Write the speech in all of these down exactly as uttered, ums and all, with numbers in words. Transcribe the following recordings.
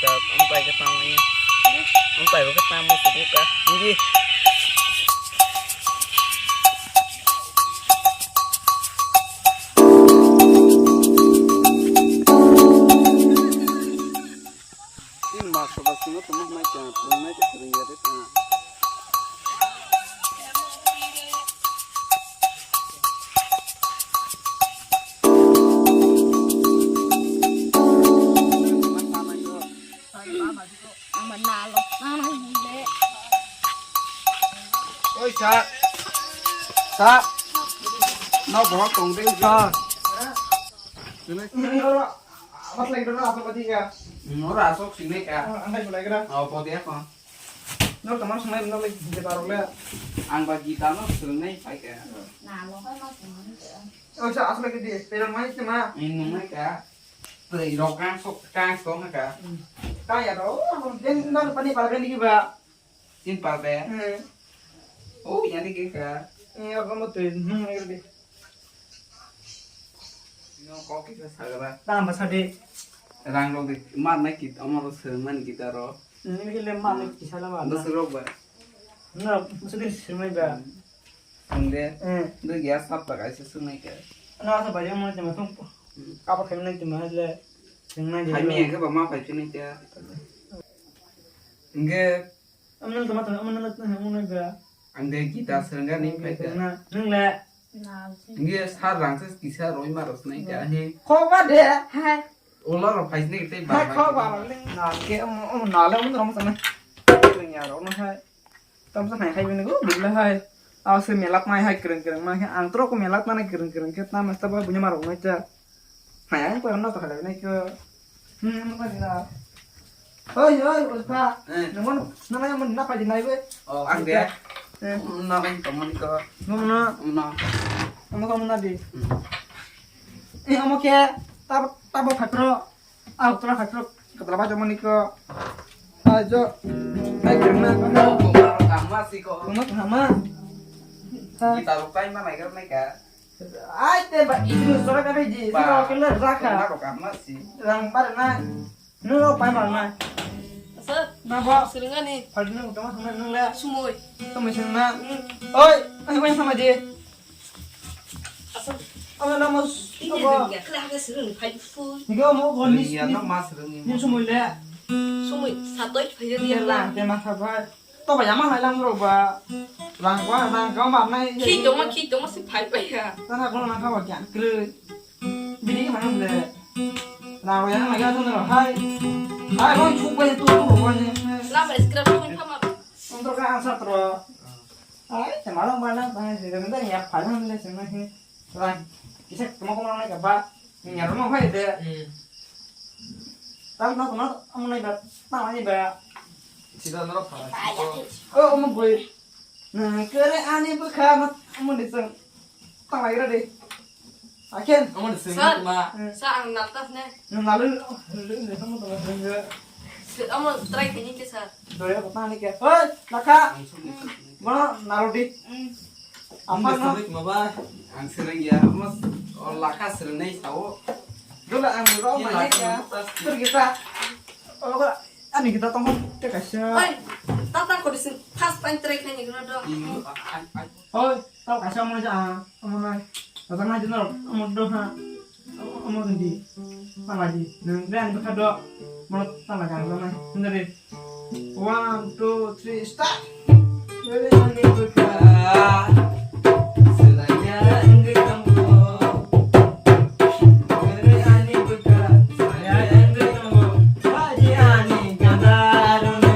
Ang pai ka tang ni. Ang pai ka tang mo sidi ka. Hindi. Tin mas ba sino tamo mai ka, mai ka sering ya de ta. Oi, sa. Sa. No, bohok tong ding, sa. Sini. Oro, apa lagi dulu, apa tadi ya? Hmm, ora asok sini ka. Oh, andai mulai kira. Oh, podi apa? No, teman senai, no, lagi kita taruh le. Ang bagi tano senai pai ka. Oh, sa, asal lagi di, peran main cuma. Ini mai ka. Tei rok kang sok, kang sok na ka. Kaya to, oh, den no pani para ni ba. Tin pa be. Hmm. Oh, yani ke ka. Ni ako mo tui, hmm, ni di. No, kok kisa sagra. Tama sadi. Rang rok de, mar na kit, amar rok serang man kit aro. Ni ke le mar na kit sala mar. Bwswk rok ba. No, bwswk din sirmai ba. Ang de. Hmm. Do ya sap ta kaisa sunai ka. No, asa bari mo jama tum. Hmm. Apa kami nai jama le. Yang nai. Hai mi ke ba ma pai sini ka. Nge. Amnang tama tama amnang tama amnang ga. Ang de kita serang ni pai ka. Na, nang le. Nge sar rang se kisa roi ma ros nai ka he. Kok ba de, hai. Ulo rok phai sini tei ba. Hai, kok ba rok le. Na ke, um, um, na le, um, rom sana. Ring ya rok na hai. Tam sa hai hai bini go, bini hai. Aw se melat nai hai kereng kereng ma hai. Ang trok melat nai kereng kereng ke tam sa ba bunya ma rok nai cha. Hai, ang pa no ta khala nai ko. Hmm, mo ka dina. Oi, oi, ulfa. Eh. Nang mon, nang mon na pa dinai we. Oh, ang de. Eh. Na bai to mon ko. Mo na. Na. Mo ka mo na di. Hmm. Eh, amo ke. Tab, tabo phatro. Au, tora khatrok, katla ba jamani ko. Ajo. Ai, kerna. Kama si ko. Kama kama. Ha. Kita lukai mana ikan mereka. Ai, te ba, itu suara kami di. Ba. Sini wakil lah, raka. Kama kama si. Rang pada na. Nuro pai mana. Asal. Na ba. Seringani. Padino kama sama nung le. Sumoi. Kami sama. Hmm. Oi, ai, oi sama di. Asal. Amo namo. Ini dunia kena harga serung pai fu. Nigo mo goni. Iya, no mas serung ni. Ni sumoi le. Sumoi satoi pai dia. Iya lah, dia masa bai. To ba yama hai lang ro ba. Rang ba, rang ka ma nai. Khi tong ma, khi tong ma si pai pai ya. Tana ko na ka ba kya kre. Bini ma ham le. Rang ba yama ga tong ro hai. Hai mo chu bai tu ro ba ni. La ba scrap phone kama. Tong ro ka ang sa tro. Ai, te malang malang, ai, se ganda ya, palang le, se mai, se. Rai, kisa kama kama nai ka ba, ni ya roma bai de. Hmm. Tang tang tang, amu nai ba, tang nai ba. Sida nara pa. Oh, amu boy. Na, kere ani bu kha, amu ni sang. Tang lai ra de. Aken. Amo de sing. Sir. Ma. Sa ang naltas ne. Nang lalu, lalu, lalu, lalu, lalu. Sir, amo try kini ke, sir. Doya ko pani ke. Hoi, laka. Mana nalu di. Hmm. Apa no? Sering ma ba. Ang sering ya, mas, oh, laka sering nai sao. Dola ang ro. Ini mana laka ya? Naltas. Tur kita. Oh, kok ani kita tong te kaisa. Oi, tata ko di sing first time try kini kena do. Ini, ah, ah, ah. Hoi, tao kaisa omo ja, omo nai. Tata nai dinor, omo do ha. Omo di. Tala di. Nang dan bkha do. Mo tala ga nai. Nari. One, two, three, start. Wele ani bkha. Selaya engge tambo. Wele ani bkha. Selaya engge tambo. Baji ani gada rone.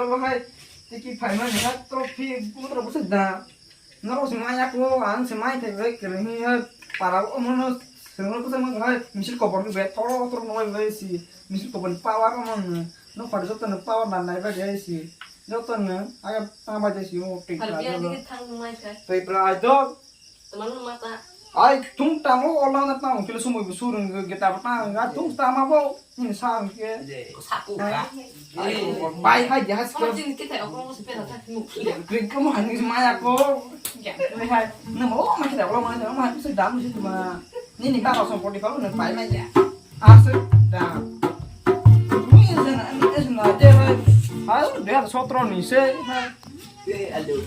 Hai tiki phaimani ha trophy butra busa da. Norok se maya ko ang se mai thai bai kere hi ha para o mono sengro busa mo hai misil kopor ke be toro toro mo bai si misil kopor power o mon no khar joto no power na nai bai si joto no aga ta bai si mo pe pra joto. Ai tung tamo ola na tamo kilo sumui bu surung ge ta ta tung tama bo. Ini sa ang ke. Saku ka. Bai hai ya. Kau sini kita aku mau sepeda tak mau. Krik kamu hani maya ko. Hai. Nama oh maya dah kalau maya maya bisa damu situ mah. Ini nih kakak sama podi kalau nih pai maya. Asik dah. Ini sana ini sana aja. Hai udah sotro nih se. Eh aduh.